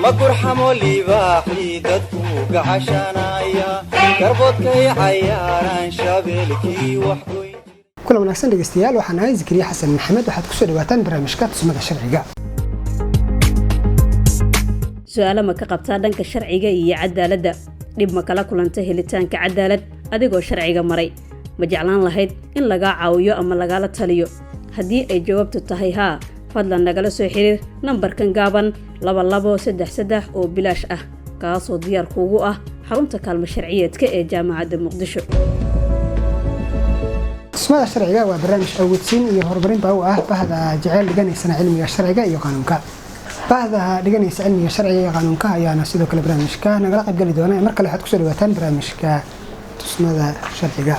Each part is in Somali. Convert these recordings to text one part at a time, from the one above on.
Ma gurxamo libaaxii dadku gacashanaya, garboodkay cayaaraan shabeelkii wax. Kulan wanaagsan dhegeystayaal, waxaan ahay Zikriya Xasan Maxamed. Waxaad kusoo dhawaataan barnaamijka Tusmada Sharciga. Su-aalo ma ka qabtaa dhanka sharciga iyo cadaaladda? Dhib ma kala kulanta helitaanka cadaalad adigoo sharciga maray? Ma jeclaan lahayd in lagaa caawiyo ama lagala taliyo? Haddii ay jawaabtu tahay haa, fadlan nagala soo xiriir nambarkan gaaban 2233 oo bilaash ah, kaasoo diyaar kuugu ah xarunta kaalmo sharciyeedka ee Jaamacadda Muqdisho. Tusmada Sharciga waa barnaamij awoodsiin iyo horumarinba u ah bahda jeceel dhiganaysana cilmiga sharciga iyo qaanuunka. Bahda dhiganaysa cilmiga sharciga iyo qaanuunka ayaana sidoo kale barnaamijka nagala qaybgeli doona. Mar kale waxaad kusoo dhawaataan barnaamijka Tusmada Sharciga.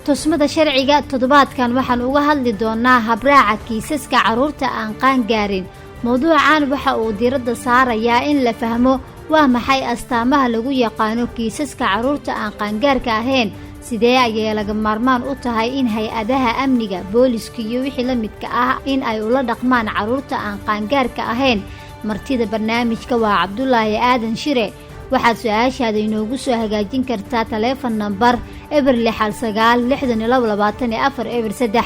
Tusmada Sharciga toddobaadkan waxaan uga hadli doonaa habraaca kiisaska carruurta aan qaangaarin. Mawduucan waxa uu diiradda saarayaa in la fahmo waa maxay astaamaha lagu yaqaano kiisaska carruurta aan qaangaarka ahayn, sidee ayay laga maarmaan u tahay in hay-adaha amniga, booliska iyo wixii la midka ah in ay ula dhaqmaan carruurta aan qaangaarka ahayn. Martida barnaamijka waa Cabdulaahi Aadan Shire. Waxaad su-aashaada inoogu soo hagaajin kartaa taleefon nambar 069 62 24 03.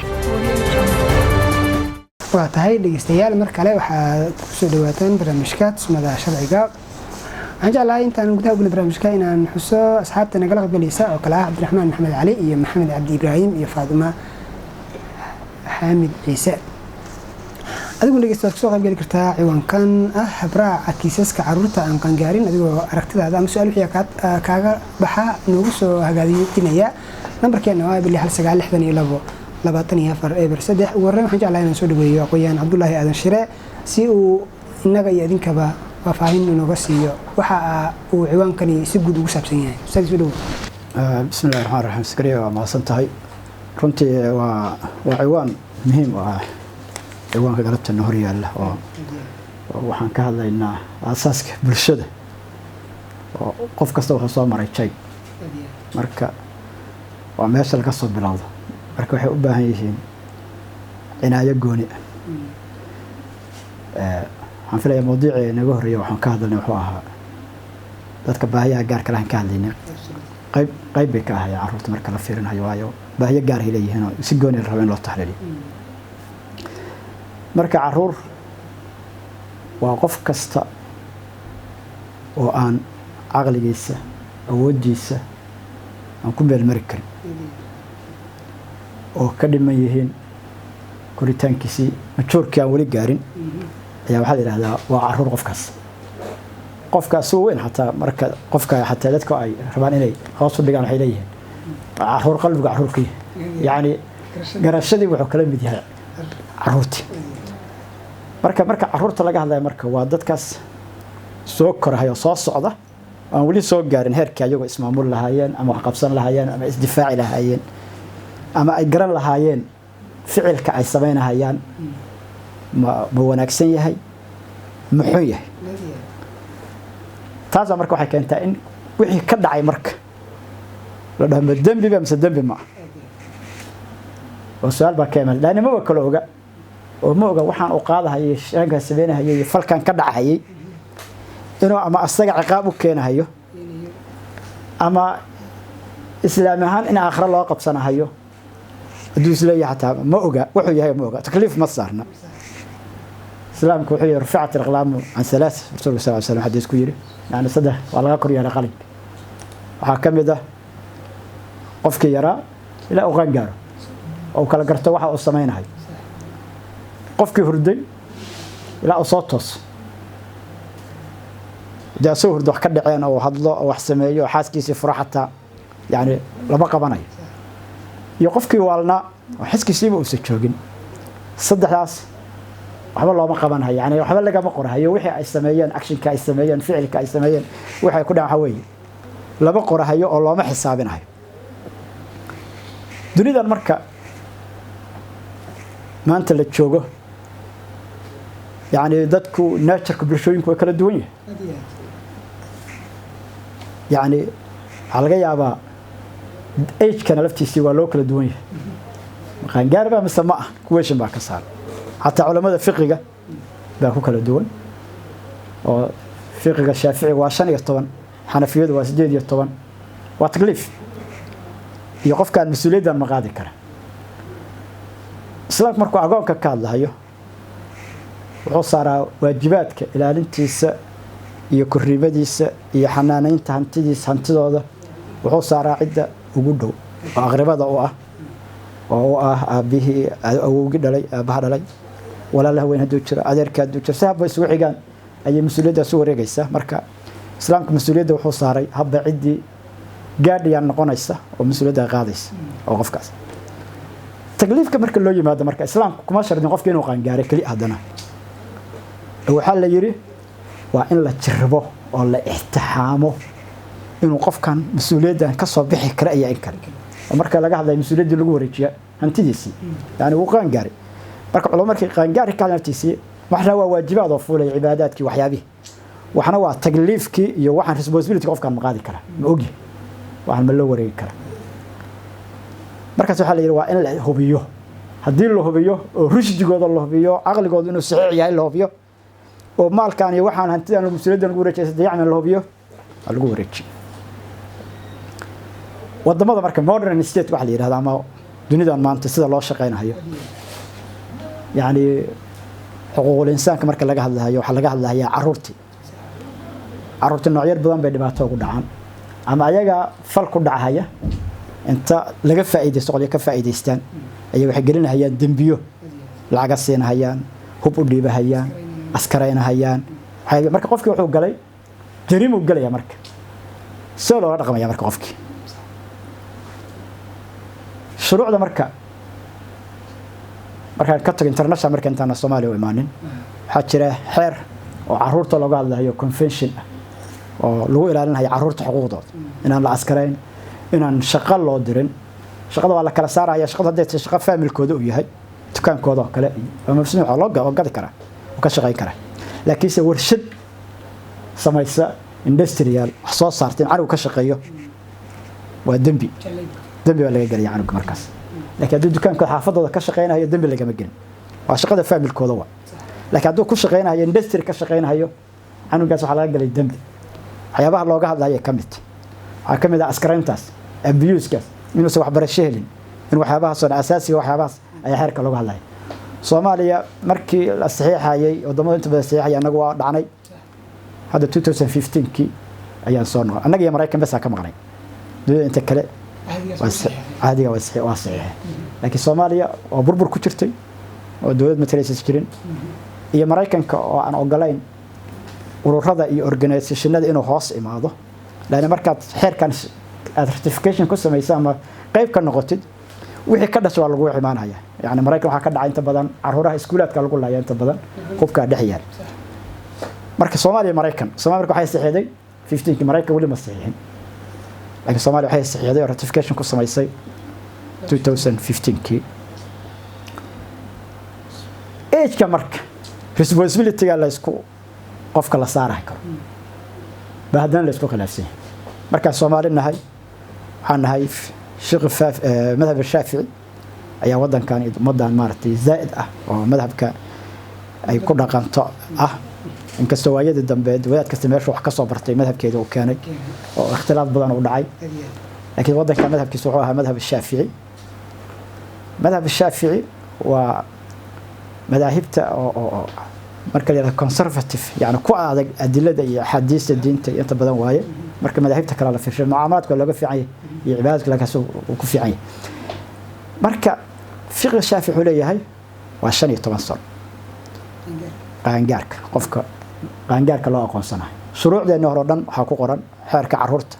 Waa tahay dhegeystayaal, mar kale waxaad kusoo dhawaataan barnaamijka Tusmada Sharciga. Waxaan jeclahay intaan gudaha ugula barnaamijka inaan xuso asxaabta nagala qaybgalaysa oo kale ah Cabdiraxmaan Maxamed Cali iyo Maxamed Cabdi Ibraahim iyo Faaduma Xaamid Ciise. Adiguna dhegeysta waad kusoo qaybgeli kartaa ciwaankan ah habraaca kiisaska caruurta aan qangaarin, adigoo aragtidaada ama su-aal wixii kaaga baxa noogu soo hagaajinaya. Nambarkeena waa 069 62 24 03. Ugu horreyn waxaan jeclahay inaan soo dhaweeyo aqoon-yahan Cabdulaahi Aadan Shire si uu innaga iyo idinkaba faahfaahin inooga siiyo waxa uu ciwaankani si guud ugu saabsan yahay. Ustaad, soo dhawow. Bismillahi raxmaan raxiim. Sakariya, waa mahadsan tahay. Runtii waa ciwaan muhiim u ah, ciwaanka galabtana hor yaalla, oo waxaan ka hadlaynaa aasaaska bulshada, oo qof kasta wuxuu soo maray jayg. Marka waa meesha laga soo bilowdo. Marka waxay u baahan yihiin cinaayo gooni ah. Waxaan filayaa mawduucii naga horreeya waxaan ka hadalnay wuxuu ahaa dadka baahiyaha gaarka lahan ka hadlaynay. Qayb qayb bay ka ahayeen carruurta marka la fiirinayo, waayo baahiyo gaar ay leeyihiin oo si gooni la rabo in loo taxliiliyo. Marka carruur waa qof kasta oo aan caqligiisa, awooddiisa aan ku meelmari karin, oo ka dhiman yihiin koritaankiisii, majuurkii aan weli gaarin, ayaa waxaa la yidhahdaa waa carruur qofkaas. Qofka asagoo weyn xataa, marka qofka xataa dadka ay rabaan inay hoos u dhigaan, waxay leeyihiin carruur, qalbigu carruurka yahay, yacni garashadii wuxuu kala mid yahay carruurtii. Marka carruurta laga hadlaya, marka waa dadkaas soo korahay oo soo socda, aan weli soo gaarin heerkii ayagoo ismaamul lahaayeen ama wax qabsan lahaayeen ama isdifaaci lahaayeen ama ay garan lahaayeen ficilka ay samaynahayaan ma wanaagsan yahay, ma xun yahay. Taasaa marka waxay keentaa in wixii ka dhacay marka la dhaho ma dembi ba mise dembi ma ah, oo su-aal baa ka iman laanni maba kala oga, oo ma oga waxaan uu qaadahayay, shankaa sameynahayay iyo falkan ka dhacahayay inuu ama asaga ciqaab u keenahayo ama islaam ahaan in aakhiro loo qabsanahayo. Hadduu isleeyahay xataa ma oga wuxuu yahay, ma oga, takliif ma saarna. Islaamku wuxuu yihi رفعت الأقلام عن ثلاث, rasuulka sal slam xadiis ku yidhi, yani saddex waa laga kor yeelay qalinka. Waxaa ka mid ah qofkii yaraa ilaa uu qaan gaaro oo uu kala garto waxa uu samaynahay, qofkii hurday ilaa uu soo tooso. Dee asagoo hurdo wax ka dhaceen oo hadlo oo wax sameeyo oo xaaskiisii furo xataa, yani lama qabanayo, iyo qofkii waalnaa oo xiskiisiiba uusan joogin. Saddexdaas waxba looma qabanhayo, yani waxba lagama qorahayo. Wixii ay sameeyeen, actionka ay sameeyeen, ficilka ay sameeyeen, wixii ay ku dhacan waxa weeye lama qorahayo oo looma xisaabinayo. Dunidan marka maanta la joogo, yani dadku natureka bulshooyinku way kala duwan yahay. Yani waxaa laga yaabaa agekana laftiisii waa loo kala duwan yahay, qaangaarba mise ma ah, question baa ka saaran. Xataa culamada fiqiga Baa ku kala duwan oo fiqiga Shaaficiga waa 15, Xanafiyadu waa 18. Waa takliif iyo qofkaan mas-uuliyaddan ma qaadi kara. Islaamku markuu agoonka ka hadlahayo, wuxuu saaraa waajibaadka ilaalintiisa iyo korriimadiisa iyo xanaaneynta hantidiisa, hantidooda. Wuxuu saaraa cidda ugu dhow oo aqribada u ah, oo u ah aabbihii, awowgii dhalay, aabbaha dhalay, walaalaha weyn hadduu jiro, adeerka hadduu jiro. Si habba isugu xigaan ayay mas-uuliyaddaas u wareegaysaa. Marka Islaamka mas-uuliyadda wuxuu saaray habba ciddii guardian noqonaysa oo mas-uuliyadda qaadaysa oo qofkaas. Takliifka marka loo yimaado, marka Islaamku kuma shardin qofka inuu qaangaaray keli. Haddana waxaa la yidhi waa in la jirbo oo la ixtixaamo inuu qofkan mas-uuliyaddan ka soo bixi kara iyo in kale. Oo marka laga hadlayo mas-uuliyaddii lagu wareejiya hantidiisii, yani wuu qaangaaray. Marka culamo markay qaangaari ka hadlaan naftiisii, waxna waa waajibaad oo fuulaya, cibaadaadkii, waxyaabihii, waxna waa takliifkii iyo waxaan responsibility qofkan ma qaadi kara, ma ogyahay, waxaan ma loo wareegi kara. Markaas waxaa la yidhi waa in la hubiyo. Haddii la hubiyo oo rushdigooda la hubiyo, caqligooda inuu saxiix yahay la hubiyo, oo maalkan iyo waxaan hantidan mas-uuliyaddan lagu wareejiyay dayacman la hubiyo, waa lagu wareejiyo. Wadamada marka modern state waxa la yidhahda ama dunidan maanta sida loo shaqaynayo, yacni xuquuqul insaanka marka laga hadlahayo, waxaa laga hadlahayaa caruurtii. Caruurtii noocyar badan bay dhibaato ugu dhacaan, ama ayaga fal ku dhacahaya, inta laga faa'iidaysto, qolyo ka faa'iidaystaan ayay waxay gelinahayaan dembiyo, lacaga siinahayaan, hub u dhiibahayaan, askaraynahayaan. Marka qofkii wuxuu galay jariimuu gelaya. Marka see loola dhaqmaya marka qofkii? Shuruucda marka markaan ka tago international, marka intaana Soomaaliya u imaanin, waxaa jira xeer oo caruurta looga hadlayo, convention ah oo lagu ilaalinayo caruurta xuquuqdooda, inaan la askarayn, inaan shaqo loo dirin. Shaqada waa la kala saaraya. Shaqada hadday tahay shaqo faamilkooda uu yahay, dukaankooda oo kale, waa mamnuuc, waa loo gadi karaa oo ka shaqayn karaa. Laakiinse warshad samaysa, industrial wax soo saarta, in canuga ka shaqeeyo waa dembi, dembi baa laga gelaya canuga markaas. Laakiin hadduu dukaankooda xaafadooda ka shaqaynayo, dembi lagama gelin, waa shaqada faamilkooda wa. Laakiin hadduu ku shaqaynayo industry ka shaqaynayo, canugaas waxaa laga gelay dembi. Waxyaabaha looga hadlaya ka mid waxaa ka mid ah askarayntaas, abuse-kaas, inuusan waxbarasho helin, in waxyaabahaasoo dhan asaasiga, waxyaabahaas ayaa xeerka looga hadlaya. Soomaaliya markii la saxiixayay, wadamada inta badan saxiixaya, annagu waa dhacnay. Hadda 2015kii ayaan soo noqon. Annaga iyo Maraykan basaa ka maqnay, dunida inta kale caadiga waa saxiixay. Laakiin Soomaaliya oo burbur ku jirtay oo dowlad matalaysa jirin, iyo Maraykanka oo aan ogolayn ururada iyo organizationada inuu hoos imaado, laanna markaad xeerkan aad ratification ku samayso ama qayb ka noqotid, wixii ka dhasha waa lagu imaanaya. Yani Maraykan waxaa ka dhacay inta badan caruuraha iskuulaadka lagu laaya, inta badan hubkaa dhex yaal. Marka Soomaaliya, Maraykan, Soomaaliya marka waxay saxiixday 15kii, Maraykan weli ma saxiixin. Laakiin Soomaaliya waxay saxiixday oo ratification ku samaysay 2015kii. Age-ka marka responsibility-ga la isku qofka la saarahi karo ba haddana la isku khilaafsan yahay. Markaan Soomaali nahay, waxaan nahay fiqi madhab Shaafici ayaa waddankan, ummaddan maaragtay zaa'id ah oo madhabka ay ku dhaqanto ah. Inkastoo waayadii dambe wadaad kasta meesha wax ka soo bartay madhabkeeda uu keenay oo ikhtilaaf badan uu dhacay, laakiin waddanka madhabkiisa wuxuu ahaa madhab Shaafici. Madhab Shaafici waa madaahibta oo marka la yidhahdo conservative, yani ku adag adilada iyo axaadiista diinta iyo inta badan waaye. Marka madaahibta kale la fiirsho, mucaamalaadka waa looga fiican yahay iyo cibaadadka lakaas uu ku fiican yahay. Marka fiqi Shaafici wuxuu leeyahay waa 15 sano qaangaarka, qofka qaangaarka loo aqoonsanayo. Shuruucdeenni hore o dhan waxaa ku qoran xeerka caruurta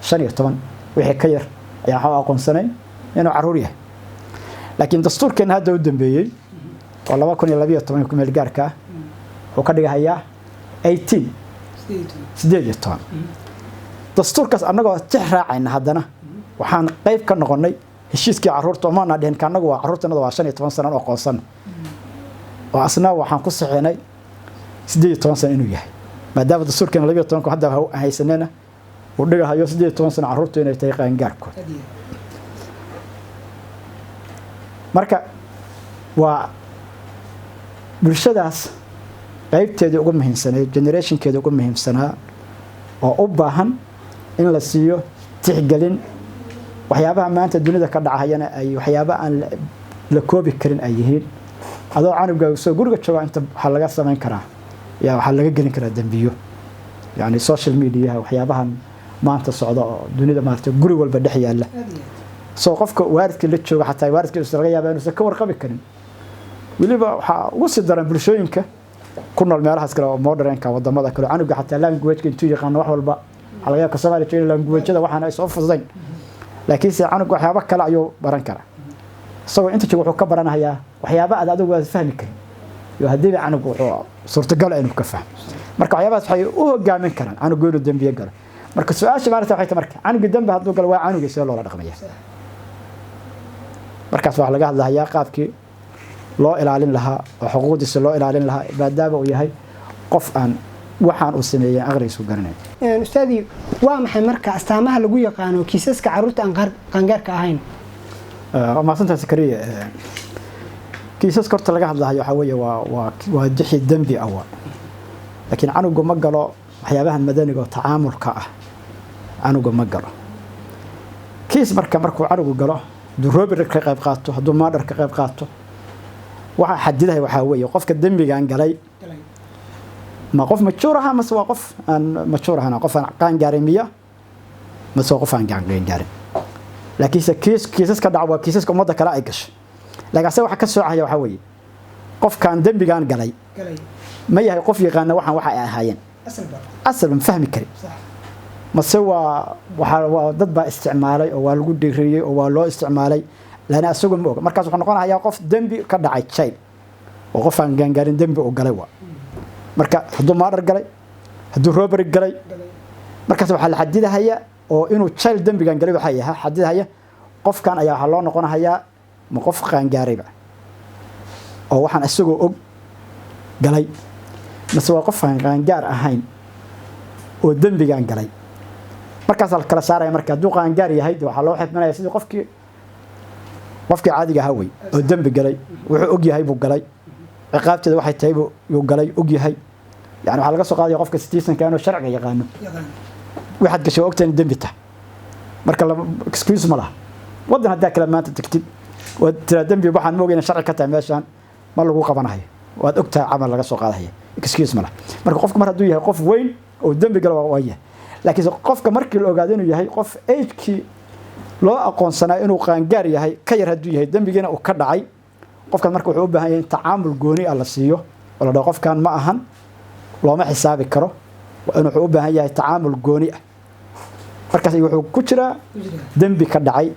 15, wixii ka yar ayaa waxaa u aqoonsanayn inuu caruur yahay. Laakiin dastuurkeenna hadda u dambeeyey oo 2012 ku meel gaarka ah wuxuu ka dhigahayaa 18, 18. Dastuurkaas annagoo tix raacayna, haddana waxaan qayb ka noqonnay heshiiskii caruurta. Omaana dhihin ka annagu waa carruurtanada waa 15 sano oo aqoonsan, oo asna waxaan ku saxiinay 18 sano inuu yahay, maadaama dastuurkeena 12-ka hadda haysanena uu dhigahayo 18 sano carruurtu inay tahay qaangaarkood. Marka waa bulshadaas Qaybteedii ugu muhiimsanayd, generationkeedii ugu muhiimsanaa oo u baahan in la siiyo tixgelin. Waxyaabaha maanta dunida ka dhacayana ay waxyaaba aan la koobi karin ay yihiin. Adoo canugaaga soo guriga jooga, inta waxaa laga samayn karaa, yaa waxaa laga gelin karaa dembiyo. Yani social mediaha, waxyaabahan maanta socda oo dunida maarata guri walba dhex yaalla, soo qofka waalidka la jooga, xataa waalidka laga yaaba inuusan ka warqabi karin. Weliba waxaa ugu sii daran bulshooyinka ku nool meelahaas kale oo modernka, wadamada kale, canuga xataa languageka intuu yaqaano wax walba. Waxaa laga yaaba Soomaaliya jooga languageda waxaan ay soo fududayn, laakiinse canuga waxyaabo kale ayuu baran karaa. Isagoo inta jooga wuxuu ka baranayaa waxyaaba aad adigu waad fahmi karin iyo haddiiba canugu wuxuu suurtagal inuu ka fahmo. Marka waxyaabahaas waxay u hogaamin karaan canugu inuu dembiye galo. Marka su-aasha maalinta waxay tahay, marka canuga dembi hadduu galo, waa canuga, see loola dhaqmaya? Markaas waxaa laga hadlahayaa qaabkii loo ilaalin lahaa oo xuquuqdiisa loo ilaalin lahaa, maadaama uu yahay qof aan waxaan uu sameeyey aqrigiisu garanayn. Ustaadii, waa maxay marka astaamaha lagu yaqaano kiisaska carruurta aan qaangaarka ahayn? Waa mahadsantahay, Sakariya. Kiisaska horta laga hadlahayo waxaa weeye waa wixii dembi ah waa, laakiin canugu ma galo waxyaabahan madaniga oo tacaamulka ah. Canugu ma galo kiis. Marka markuu canugu galo, hadduu robbery ka qayb qaato, hadduu murder ka qayb qaato, waxaa xadidahay waxaa weeye qofka dembigan galay ma qof majuur aha mase waa qof aan majuur ahan, qof aan qaan gaarin miya mase waa qof aan qaan gaarin. Laakiinse kiisaska dhaca waa kiisaska ummadda kale ay gasho, laakiin asaga waxa ka soocaya waxaa weeye qofkaan dembigan galay ma yahay qof yaqaana waxaan waxa ay ahaayeen asal, ma fahmi karin, mase waa waxa waa dad baa isticmaalay oo waa lagu dhiiriyey oo waa loo isticmaalay, laana asagu ma oga. Markaas wuxuu noqonayaa qof dembi ka dhacay, child oo qof aan gaangaarin dembi uu galay waa. Marka hadduu murder galay, hadduu robbery galay, markaas waxaa la xadidahaya oo inuu child dembigan galay waxaa yahay xadidahaya qofkan ayaa waxaa loo noqonahayaa ma qof qaangaarayba oo waxaan isagoo og galay, mase waa qof aan qaangaar ahayn oo dembigan galay. Markaasaa la kala saaraya. Marka hadduu qaangaar yahay, de waxaa loo xidmanaya sidii qofkii caadiga ahaa wey oo dembi galay. Wuxuu og yahay buu galay, ciqaabteeda waxay tahay buu galay, og yahay. Yani waxaa laga soo qaadaya qofka citizenka inuu sharciga yaqaano. Waxaad gashay waa ogtahay in dembi tahay, marka excuse ma laha. Waddan haddaa kale maanta tagtid waad tiraa dembi waxaan ma ogeyna sharci ka tahay meeshaan, ma lagu qabanayo, waad ogtahay camal laga soo qaadahaya, excuse ma laha. Marka qofku mar hadduu yahay qof weyn oo dembi gala, waa yahay. Laakiinse qofka markii la ogaado inuu yahay qof agekii loo aqoonsanaa inuu qaangaar yahay ka yar hadduu yahay, dembigiina uu ka dhacay, qofkan marka wuxuu u baahan yahay in tacaamul gooni ah la siiyo oo la dhaho qofkan ma ahan, looma xisaabi karo, waa in wuxuu u baahan yahay tacaamul gooni ah. Markaas wuxuu ku jiraa dembi ka dhacay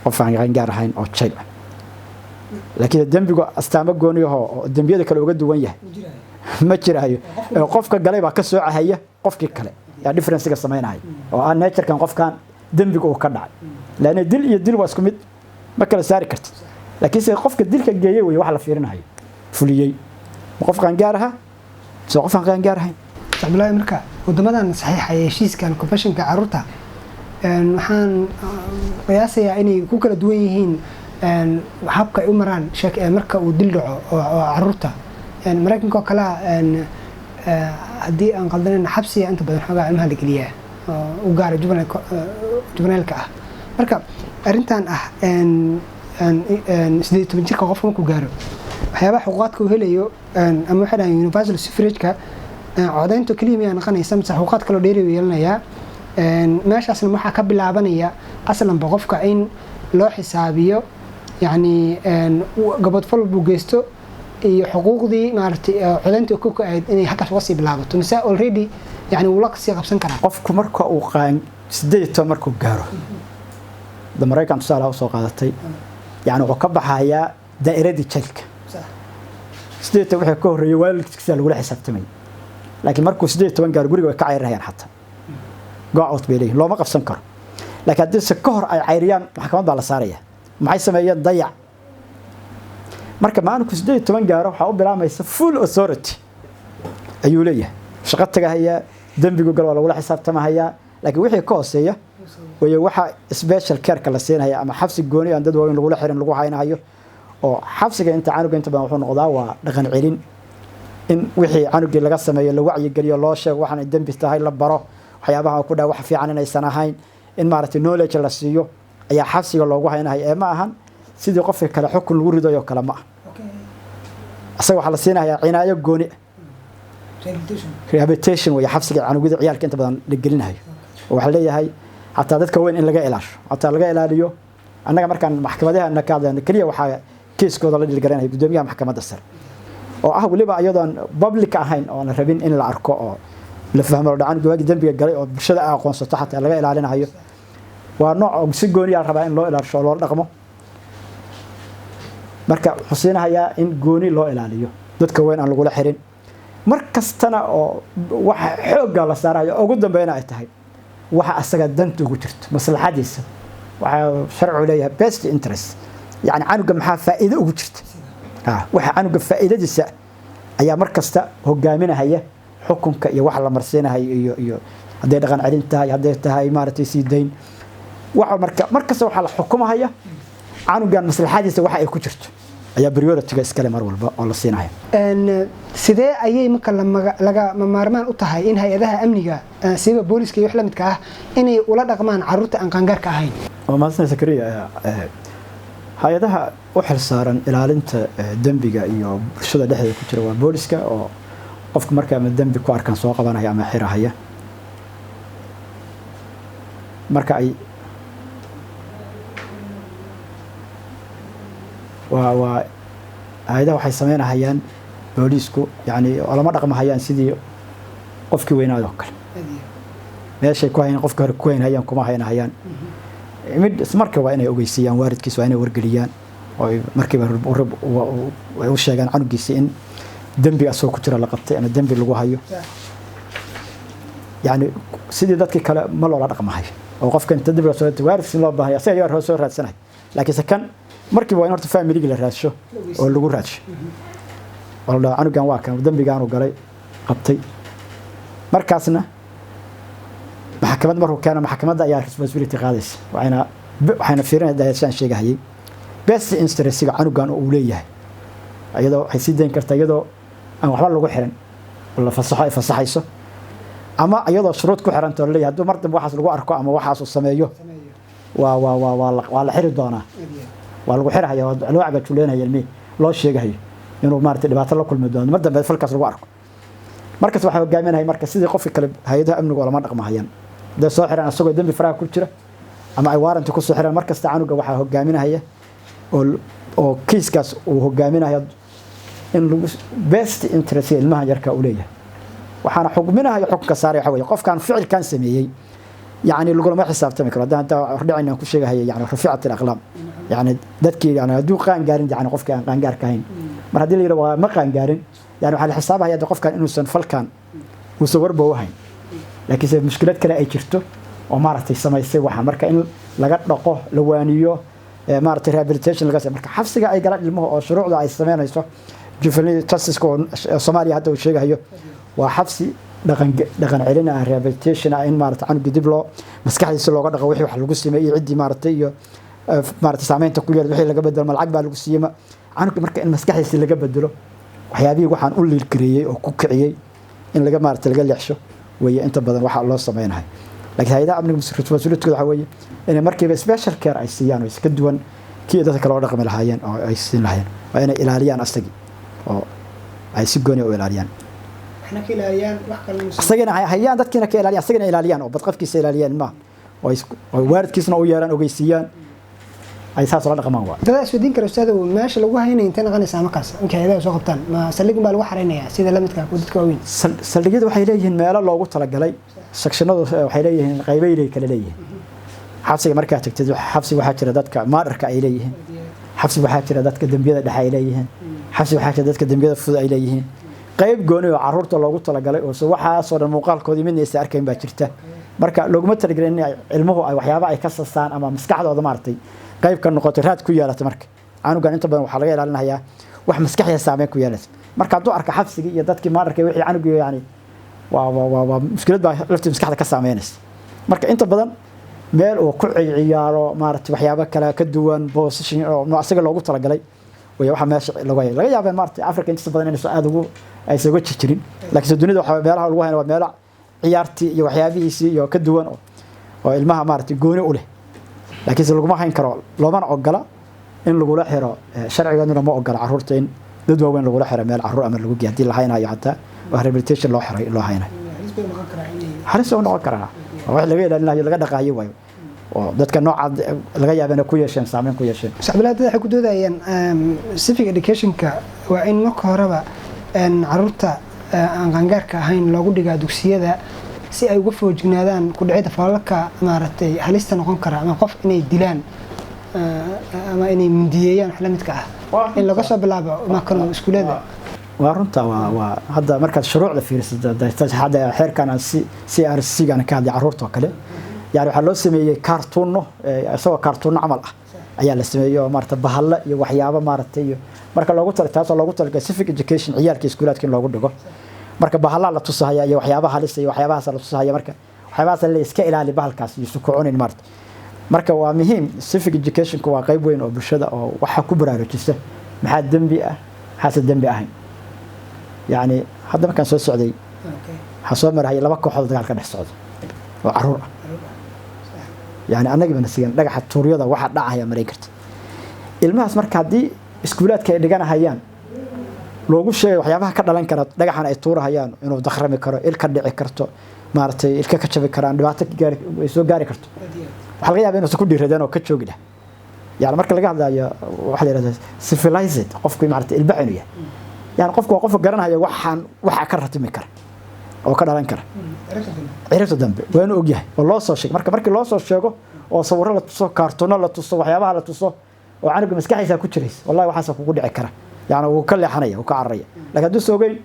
qof aan qaangaar ahayn oo child ah. Laakiin dembigu astaamo gooni ahoo oo dembiyada kale uga duwan yahay ma jiraayo. Qofka galay baa ka soocahaya qofkii kale, yaa differencega samaynaya oo ah naturekan qofkan dembiga uu ka dhacay. Laanna dil iyo dil waa isku mid, ma kala saari kartid. Laakiinse qofka dilka geeyey wey wax la fiirinayo, fuliyey, ma qof qaangaar aha mise qof aan qaangaar ahayn? Cabdullaahi, marka wadamadan saxiixaya heshiiskan conventionka carruurta, waxaan qiyaasayaa inay ku kala duwan yihiin habka ay u maraan marka uu dil dhaco oo carruurta. Maraykanka oo kalea, haddii aan qaldanayn, xabsiga inta badan xoogaa ilmaha la geliyaa oo u gaara juvenileka ah. Marka arrintan ah 18 jirka qofka markuu gaaro, waxyaabaha xuquuqaadka uu helayo ama waxay dhahaan universal suffrage-ka, codaynta keliya miyaa noqonaysa mise xuquuqaad kaloo dheeri uu yeelanayaa? Meeshaasna waxaa ka bilaabanaya aslanba qofka in loo xisaabiyo, yacni gabadfal buu geysto iyo xuquuqdii maaragtay codaynta ku ahayd inay halkaas uga sii bilaabato, mise already yani wuu la sii qabsan karaa? Qofku marka uu qaan 18 markuu gaaro, da Maraykan tusaalaha usoo qaadatay, yani wuxuu ka baxayaa daa'iradii jailka. 18 wixii ka horreeyay waalidkiisa lagula xisaabtamay, laakiin markuu 18 gaaro guriga way ka cayrahayaan, xataa go out bay leeyihin, looma qabsan karo. Laakiin haddii se ka hor ay cayriyaan, maxkamad baa la saaraya, maxay sameeyeen, dayac. Marka maalinku 18 gaaro waxaa u bilaamaysa full authority ayuu leeyahay, shaqo tagahayaa, dembigu gal waa lagula xisaabtamahayaa. Laakiin wixii ka hooseeya wayo waxa special careka la siinaya ama xabsi gooni aan dad waaweyn lagula xirin lagu haynahayo, oo xabsiga inta canuga inta badan wuxuu noqdaa waa dhaqan celin. In wixii canugii laga sameeyo la wacyigeliyo, loo sheego waxaan ay dembi tahay, la baro waxyaabaha ku dhaha wax fiican inaysan ahayn, in maaragtay knowledge la siiyo ayaa xabsiga loogu haynahaya. Ee ma ahan sidii qofka kale xukun lagu ridayo kale ma ah. Asaga waxaa la siinayaa cinaayo gooni ah, rehabilitation wey xabsiga canugida ciyaalka inta badan la gelinayo. Oo waxaa leeyahay xataa dadka weyn in laga ilaasho, xataa laga ilaaliyo. Annaga markaan maxkamadahana ka hadlayno, keliya waxaa kiiskooda la dhilgaranaya guddoomiyaha maxkamadda sare, oo ah weliba iyadoon public ahayn oo aan rabin in la arko oo la fahmo la dhacan waagi dembiga galay oo bulshada ay aqoonsato, xataa laga ilaalinayo. Waa nooc oo si gooniyaa rabaa in loo ilaasho oo loola dhaqmo. Marka wuxuu siinahayaa in gooni loo ilaaliyo, dadka weyn aan lagula xirin mar kastana, oo waxa xoogga la saarayo ugu dambeyna ay tahay waxa asaga danta ugu jirto, maslaxadiisa. Waxaa sharcigu leeyahay best interest, yani canuga maxaa faa'iido ugu jirta. Waxa canuga faa'iidadiisa ayaa mar kasta hogaaminahaya xukunka iyo waxa la marsiinahayo iyo hadday dhaqan celin tahay, hadday tahay maaragtay sii dayn waxa. Marka mar kasta waxaa la xukumahaya canugan maslaxadiisa waxa ay ku jirto ayaa priority-ga iskale mar walba oo la siinaya. Sidee ayay marka lagama maarmaan u tahay in hay-adaha amniga, siiba booliska iyo wax la midka ah, inay ula dhaqmaan carruurta aan qaangaarka ahayn? Waa mahadsan, Zakariya. Hay-adaha u xilsaaran ilaalinta dembiga iyo bulshada dhexdeeda ku jira waa booliska, oo qofka marka ama dembi ku arkaan soo qabanaya ama xirahaya. Marka ay waa hay-adaha waxay sameynahayaan booliisku, yani lama dhaqmahayaan sidii qofkii weynaadoo kale. Meeshay ku hayn qofkii hore ku haynhayaan kuma haynahayaan. Mid marka waa inay ogeysiiyaan waalidkiis, waa inay wargeliyaan oo ay markiiba ay u sheegaan canugiisa in dembi asagoo ku jira la qabtay ama dembi lagu hayo. Yani sidii dadkii kale ma loola dhaqmahayo, oo qofka inta dembiga soo waalidkiis in loo baahay asaga ayaa soo raadsanay, laakiinse kan markiiba waa in horta familigii la raadsho oo lagu raadsho oo la dhaho canugan waa kan dembigaanu galay qabtay. Markaasna maxkamad markuu keeno, maxkamadda ayaa responsibility qaadaysa. Waxayna fiirinaysaa sidaan sheegahayay best interestiga canugan oo uu leeyahay. Iyadoo waxay sii dayn kartaa iyadoo aan waxba lagu xirin oo la fasaxo ay fasaxayso, ama iyadoo shuruud ku xiranta oo leeyahay hadduu mar dambe waxaas lagu arko ama waxaas uu sameeyo, waa la xiri doonaa, waa lagu xirahaya, waa loo cagajuleynaya ilmihi, loo sheegahayo inuu maaragtay dhibaato la kulmi doono mar dambe falkaas lagu arko. Markas waxaa hogaaminaya marka sidii qofka kale hay-adaha amnigu lama dhaqmahayaan. Hadday soo xiraan asagoo dembi faraha ku jira ama ay waaranti ku soo xiraan, mar kasta canuga waxaa hogaaminaya oo kiiskaas uu hogaaminaya in lagu best interest ilmaha yarka uu leeyahay. Waxaana xukminahaya, xukunka saaraya waxa weeye qofkan ficilkan sameeyey, yani lagulama xisaabtami karo. Haddaan intaa hordhacin aan ku sheegahaya, yani ruficat alaqlaam, yani dadkii, yani hadduu qaan gaarin, yani qofkii aan qaangaarka ahayn, mar haddii la yidhaho waa ma qaan gaarin, yani waxaa la xisaabahaya qofkan inuusan falkan uusan warba u hayn, laakiinse mushkilad kale ay jirto oo maaragtay samaysay waxaan. Marka in laga dhaqo, la waaniyo, maaragtay rehabilitation laga marka xabsiga ay galaan ilmuhu oo shuruucda ay sameynayso juvenile justice oo Soomaaliya hadda uu sheegayo, waa xabsi dhaqan celin ah, rehabilitation ah, in maaragtay canuga dib loo maskaxdiisa looga dhaqo wixii wax lagu sameeyey iyo ciddii maaragtay iyo maaragtay saameynta ku yeelay, wixii laga bedelo, ma lacag baa lagu siiyey, ma canuga. Marka in maskaxdiisa laga bedelo waxyaabihii waxaan u liilgareeyey oo ku kiciyey, in laga maaragtay laga leexsho weeye inta badan waxa loo sameynahay. Laakiin hay-adaha amniga responsibility waxa weeye inay markiiba special care ay siiyaan oo iska duwan kii dadka kale oo dhaqmi lahaayeen oo ay siin lahaayeen. Waa inay ilaaliyaan asagii oo ay si gooni u ilaaliyaan, asagina hayaan, dadkiina ka ilaaliyaan, asagina ilaaliyaan oo badqabkiisa ilaaliyaan ilmaha, oo waalidkiisna u yeeraan, ogeysiiyaan, ay saas ula dhaqmaan waa. Dada isweydiin kara, ustaad, meesha lagu haynaya intee noqonaysaa markaas markay hay-adaha soo qabtaan? Ma saldhig baa lagu xareynayaa sida lamidka kuwa dadka waaweyn? Saldhigyadu waxay leeyihiin meelo loogu talagalay. Sectionadu waxay leeyihiin qaybay kala leeyihiin. Xabsiga markaa tagtid, xabsi waxaa jira dadka murderka ay leeyihiin, xabsi waxaa jira dadka dembiyada dhexe ay leeyihiin, xabsi waxaa jira dadka dembiyada fudud ay leeyihiin. Qayb gooni oo caruurta loogu talagalay oo waxaasoo dhan muuqaalkoodii midna aysan arkayn baa jirta. Marka looguma talagelin in ilmuhu ay waxyaaba ay ka sasaan ama maskaxdooda maaragtay qayb ka noqoto, raad ku yeelata. Marka canugan inta badan waxaa laga ilaalinayaa wax maskaxda saameyn ku yeelaysa. Marka hadduu arka xabsigii iyo dadkii murderka wixii canugii, yani waa mushkilad baa laftii maskaxda ka saameynaysa. Marka inta badan meel uu ku ciyaaro maaragtay waxyaabo kale ka duwan, position oo asaga loogu talagalay Way waxa meesha lagu hayo laga yaabaa maartay Afrika inta badan inaysan aad ugu aysan uga jirin, laakiin dunida waxa meelaha lagu hayo waa meelo ciyaartii iyo waxyaabihiisii iyo ka duwan oo ilmaha maartay gooni u leh, laakiin se laguma hayn karo, loomana ogola in lagula xiro. Sharcigeeduna ma ogola caruurta in dad waaweyn lagula xiro meel caruur ama lagu geeyo. Haddii la haynayo xataa waa rehabilitation loo xiray loo haynayo, halis u noqon karaa. Waa wax laga ilaalinayo, laga dhaqaayo waayo, oo dadka nooca laga yaaba inay ku yeesheen saameyn ku yeesheen. Mustaqbalada waxay ku doodayaan civic educationka waa in marka horeba caruurta aan qaangaarka ahayn loogu dhigaa dugsiyada si ay uga foojignaadaan ku dhicida falalka maaragtay halista noqon kara, ama qof inay dilaan ama inay mindiyeeyaan, wax la midka ah, in laga soo bilaabo makano iskuulada. Waa runta. Waa hadda markaad shuruucda fiirisato, hadda xeerkan aan CRC gaan ka hadlay, caruurta oo kale, yani waxaa loo sameeyey kaartuuno, isagoo kaartuuno camal ah ayaa la sameeyey, oo maarata bahalla iyo waxyaabo maaragtay iyo marka loogu tala taasoo loogu talagalay civic education ciyaalka iskuulaadka in loogu dhigo. Marka bahallaa la tusahaya iyo waxyaabaha halista iyo waxyaabahaas la tusahaya. Marka waxyaabahaas la iska ilaali, bahalkaas iyo ku cunin maarata. Marka waa muhiim, civic educationku waa qayb weyn oo bulshada oo waxa ku baraarujisa maxaa dembi ah, maxaase dembi ahayn. Yani hadda markaan soo socday waxaa soo marahaya laba kooxood dagaal ka dhex socda oo caruur ah. Yani annagii bana sigan dhagaxa tuuryada waxa dhacaya maray karta ilmahaas. Marka haddii iskuulaadka ay dhiganahayaan loogu sheegay waxyaabaha ka dhalan kara dhagaxan ay tuurahayaan, inuu dakhrami karo, il ka dhici karto, maaragtay ilka ka jabi karaan, dhibaato gaari ay soo gaari karto, waxaa laga yaabaa inuusan ku dhiiradeen oo ka joogi lah. Yani marka laga hadlayo waxaa la yidhahdaa civilized, qofku maaragtay ilbax inuu yahay, yani qofku waa qofka garanaya waxaan waxa ka ratimi kara oo ka dhalan kara ciribta dambe, waa inuu ogyahay oo loo soo sheego. Marka markii loo soo sheego oo sawirro la tuso, kaartuuno la tuso, waxyaabaha la tuso, oo canuga maskaxdiisa ku jiraysa, wallahi waxaasa kugu dhici kara, yani wuu ka leexanaya, wuu ka cararaya. Laakiin hadduu soo ogeyn,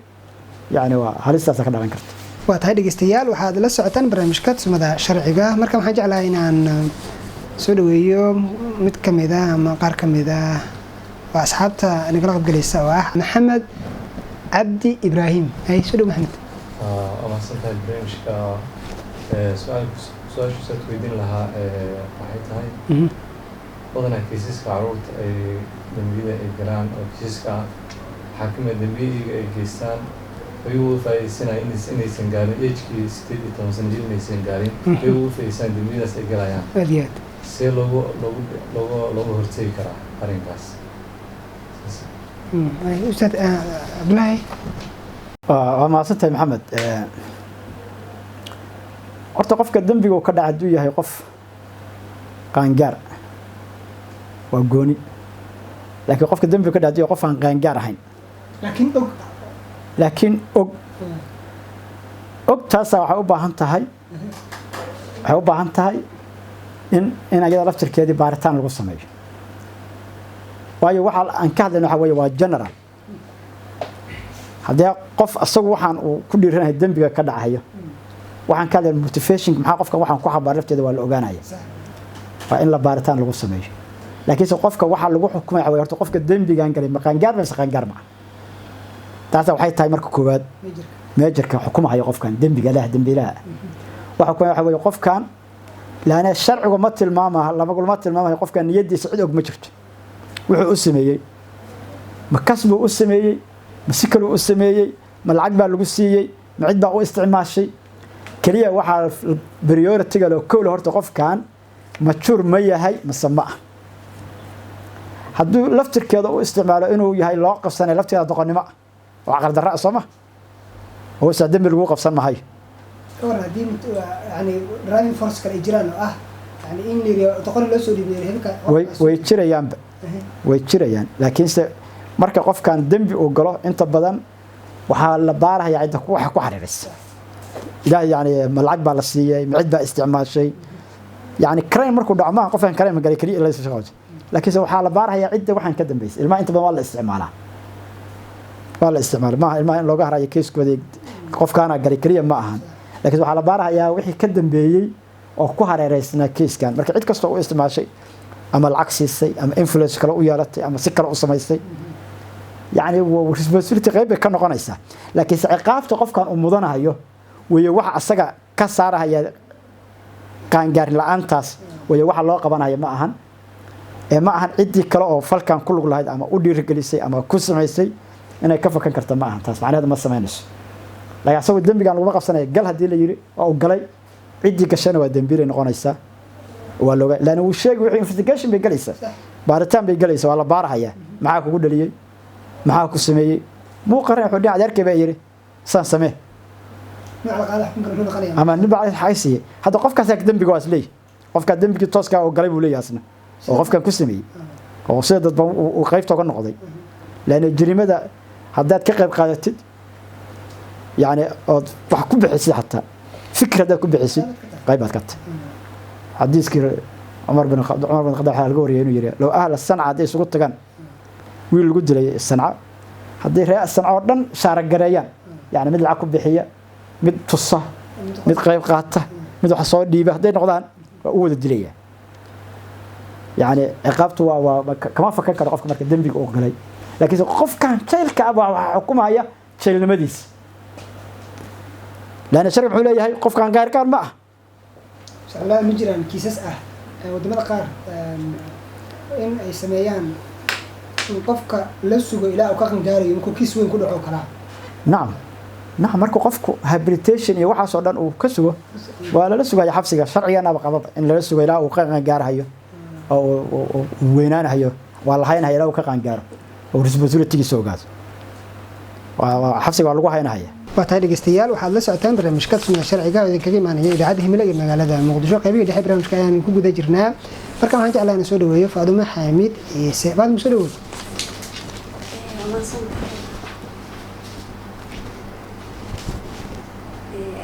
yani waa halistaasa ka dhalan karta. Waa tahay dhegeystayaal, waxaad la socotaan barnaamijka Tusmada Sharciga. Marka waxaan jeclahay inaan soo dhaweeyo mid ka mid ah ama qaar ka mid ah waa asxaabta nagala qaybgalaysa, oo ah Maxamed Cabdi Ibraahim. Hay, soo dhow Maxamed. Waa mahadsantahay. Barnaamijka su-aasha weydiin lahaa waxay tahay, badanaa kiisaska caruurta ay dembiyada ay galaan oo kiisaska waxaa ka mid dembiyiga ay geystaan ayagu uga faa'iidaysanaya inaysan gaarin agekii 18 sano jir, inaysan gaarin ayagu uga faa'iidaysanaya dembiyadaas ay galayaan. Aad iyo aad. See loogu loogu loogu looga hortegi karaa arrinkaas? Ustaad Cabdulaahi. Waa mahadsantahay Maxamed. Horta qofka dembiga uu ka dhaca hadduu yahay qof qaangaar waa gooni, laakiin qofka dembiga ka dhaca hadduu yahay qof aan qaangaar ahayn laakiin og, laakiin og, taasaa waxay u baahan tahay in ayada laftirkeedii baaritaan lagu sameeyo. Waayo waxa aan ka hadlayno waxa weeye waa general. Haddii qof asagu waxaan uu ku dhiiranahay dembiga ka dhacayo, waxaan ka hadlayna motivation, maxaa qofkan waxaan ku xabaar, lafteeda waa la ogaanaya, waa in la baaritaan lagu sameeyo. Laakiinse qofka waxaa lagu xukumaya waxa weeye horta qofka dembigan galay ma qaangaar mise qaangaar ma ah. Taasa waxay tahay marka koowaad meejarka xukumaya qofkan dembiga leh, dembiilaha waxa ku waxa weeye qofkan laana sharcigu ma tilmaamaha, lama tilmaamayo qofkan niyadiisa, cid og ma jirto wuxuu u sameeyey. Ma kas buu u sameeyey, ma si kaluu u sameeyey, ma lacag baa lagu siiyey, ma cid baa u isticmaashay? Keliya waxaa priority-ga loo kowla horta qofkan mature ma yahay mase ma ah. Hadduu laftirkeeda u isticmaalo inuu yahay loo qabsanay, lafteeda doqonnimo ah oo caqal darra ah, soo ma oo isaa dembi lagu qabsan mahayo. Kawar haddii yani driving force kale ay jiraan oo ah yani in la yiri doqon loo soo dhiibay hebelka. Way jirayaanba, way jirayaan, laakiinse marka qofkan dembi uu galo inta badan waxaa la baaraya cidda waxa ku xariiraysa ilaah, yani ma lacag baa la siiyey, ma cid baa isticmaashay. Yani crime markuu dhaco maaha qofkan crime galay keliya la shaqo, laakiinse waxaa la baaraya cidda waxaan ka dambeysay. Ilmaha inta badan waa la isticmaalaa, waa la isticmaala. Maaha ilmaha in looga harayo keeskooda qofkaana galay keliya ma ahan, laakiin waxaa la baarahayaa wixii ka dambeeyey oo ku hareereysnaa keiskan. Marka cid kastoo u isticmaashay ama lacag siisay ama influence kale u yeelatay ama si kale u samaysay, yani responsibility qayb bay ka noqonaysaa. Laakiinse ciqaabta qofkan uu mudanayo weeye waxa asaga ka saarahaya qaangaarin la-aantaas, weeye waxa loo qabanaya ma ahan. Ee ma ahan ciddii kale oo falkan ku lug lahayd ama u dhiirigelisay ama ku samaysay inay ka fakan karta. Ma ahan taas macnaheedu, ma samaynayso. Laakiin asagoo dembigan laguma qabsanaya gal haddii la yiri oo uu galay, ciddii gashana waa dembiilay noqonaysaa. Waa looga laana wuu sheegi wixii, investigation bay galaysaa, baaritaan bay galaysaa, waa la baarahayaa. Maxaa kugu dhaliyey? Maxaa ku sameeyey? Muu qaran wuxuu dhinac adeerkay baa yiri saan samee. Nooca la qaada xukunka muxuu noqonayaa? Ama nin baa xay siiyey. Hadda qofkaas dembiga waa isleeyahy, qofkaa dembigii tooskaa oo galay buu leeyahay asna oo qofkan ku sameeyey oo sida dadban uu qaybta uga noqday. Laanna jariimada haddaad ka qayb qaadatid, yani ood wax ku bixisid, xataa fikir haddaad ku bixisid, qayb baad ka tahay. Xadiiskii Cumar bin Khadaab waxaa laga wariyay inuu yiri: low ahla Sanca hadday isugu tagaan wiil lagu dilay Sanca, hadday reer Sanca oo dhan shaaragareeyaan, yani mid lacag ku bixiya, mid tusa, mid qayb qaata, mid wax soo dhiiba hadday noqdaan, waa u wada dilaya. Yani ciqaabtu waa kama fakan karo qofka marka dembiga uu galay. Laakiinse qofkan jailka ah baa waxaa xukumaya jailnimadiisa, laanna sharci muxuu leeyahay? Qofkan gaargaar ma ah. Inshallah, ma jiraan kiisas ah wadamada qaar in ay sameeyaan in qofka la sugo ilaa uu ka qangaarayo markuu kiis weyn ku dhaco kalaa? Nacam, marka qofku habilitation iyo waxaas oo dhan uu ka sugo, waa lala sugaya xabsiga. Sharciganaba qababa in lala sugo ilaa uu ka qangaarahayo oo uu weynaanahayo. Waa la haynahaya ilaa uu ka qaangaaro oo responsibilitygiisa ogaado. Xabsiga waa lagu haynahaya. Waa tahay dhegeystayaal, waxaad la socotaan barnaamijka Tusmada Sharciga oo idinkaga imaanaya idaacadda Himilo iyo magaalada Muqdisho. Qaybihii dhexe barnaamijka ayaan ku guda jirnaa. Marka waxaan jeclaa inaan soo dhaweeyo Faadumo Xaamid Ciise. Faadumo, soo dhawow. Waa mahadsan tahay,